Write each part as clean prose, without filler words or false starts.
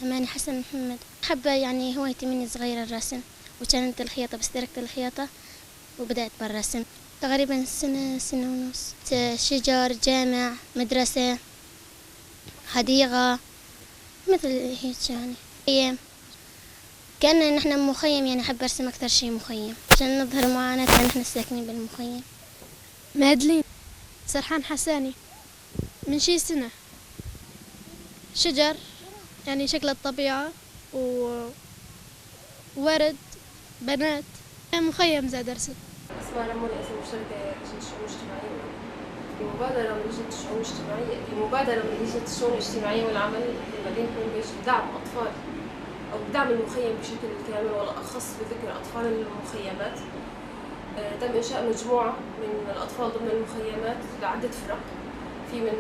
أماني حسن محمد. حابة يعني هوايتي مني صغيرة الرسم، وكانت الخياطة، بس تركت الخياطة وبدأت بالرسم تقريبا سنة، سنة ونص. شجر، جامع، مدرسة، حديقة، مثل هيك يعني. هي كأن نحن مخيم، يعني أحب أرسم أكثر شيء مخيم عشان نظهر معاناتنا نحن الساكنين بالمخيم. مادلين سرحان حساني. من شي سنة. شجر يعني شكل الطبيعة وورد، بنات، مخيم زاد أرسم. اسمها رموني، اسم مشتركة لجنة الشؤون الاجتماعية. بمبادرة من لجنة الشؤون الاجتماعية، بمبادرة من لجنة الشؤون الاجتماعية والعمل في مدينة منبج لدعم أطفال أو بدعم المخيم بشكل كامل، والأخص بذكر أطفال المخيمات. تم إنشاء مجموعة من الأطفال ضمن المخيمات لعدة فرق، في من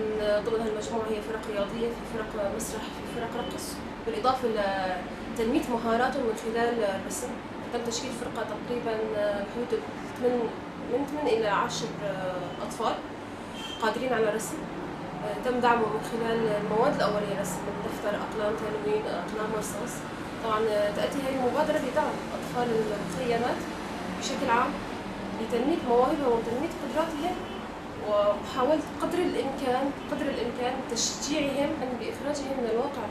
ضمن هالمجموعة هي فرق رياضية، في فرق مسرح، في فرق رقص، بالإضافة لتنمية مهاراتهم من خلال الرسم. تم تشكيل فرقة تقريباً بحدود من 8 إلى 10 أطفال قادرين على الرسم. تم دعمهم من خلال المواد الأولية للرسم، من دفتر، أقلام تلوين، أقلام رصاص. طبعاً تأتي هذه المبادرة بدعم أطفال المخيمات بشكل عام لتنمية مواهبهم وتنمية قدراتهم، ومحاولة قدر الإمكان تشجيعهم بإخراجهم من الواقع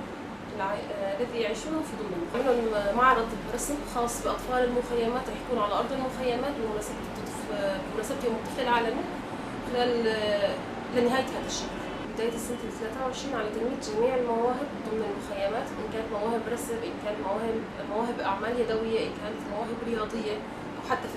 الذي يعيشونه في ضمنهم. عملوا معرض رسم خاص بأطفال المخيمات، رح يكون على أرض المخيمات بمناسبة يوم الطفل العالمي لنهاية هذا الشهر. بداية السنة 23 على تنمية جميع المواهب ضمن المخيمات، إن كانت مواهب رسم، إن كانت مواهب أعمال يدوية، إن كانت مواهب رياضية، أو حتى